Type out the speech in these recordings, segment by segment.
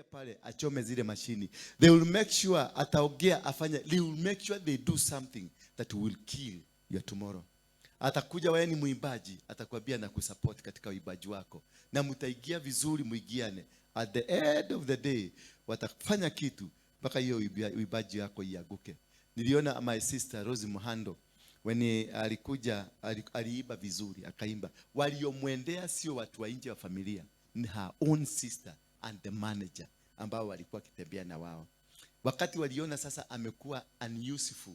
Pale achome zile mashini. They will make sure ataongea afanye, they will make sure they do something that will kill your tomorrow. Atakuja, wewe ni mwimbaji, atakwambia na kusupport katika uimbaji wako, na mtaingia vizuri, muigiane. At the end of the day watafanya kitu mpaka hiyo uimbaji wako ianguke. Niliona my sister Rose Muhando when alikuja, aliimba vizuri, akaimba. Waliomwendea sio watu wa nje wa familia, ni her own sister and the manager ambao walikuwa wakitembea na wao. Wakati waliona sasa amekuwa unuseful,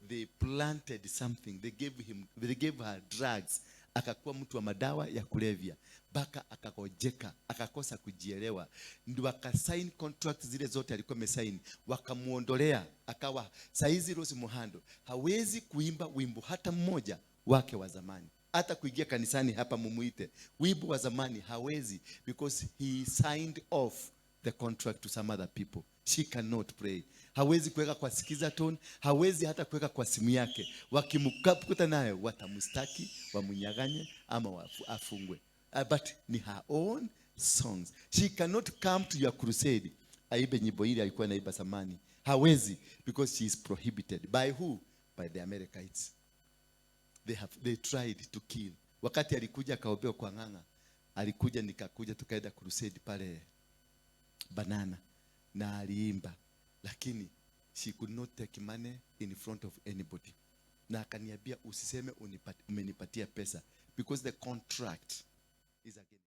they planted something. They gave her drugs, akakuwa mtu wa madawa ya kulevya mpaka akagonjeka, akakosa kujielewa. Ndio akasign contract zile zote alikuwa amesign, wakamuondolea. Akawa saizi Rose Muhando hawezi kuimba wimbo hata mmoja wake wa zamani. Hata kuingia kanisani hapa mumuite wimbo wa zamani hawezi, because he signed off the contract to some other people. She cannot pray. Hawezi kuweka kwa Skiza tone, hawezi hata kuweka kwa simu yake. Wakimkuta nayo watamstaki, wamunyaganye ama afungwe. But ni her own songs. She cannot come to your crusade aibe nyimbo ile alikuwa anaiba zamani. Hawezi, because she is prohibited. By who? By the Amalekites. They tried to kill. Wakati alikuja akaombewa kwa Ng'ang'a, alikuja, nikakuja, tukaenda crusade pale Banana na aliimba, lakini she could not take money in front of anybody, na akaniambia, "Usiseme umenipatia pesa," because the contract is against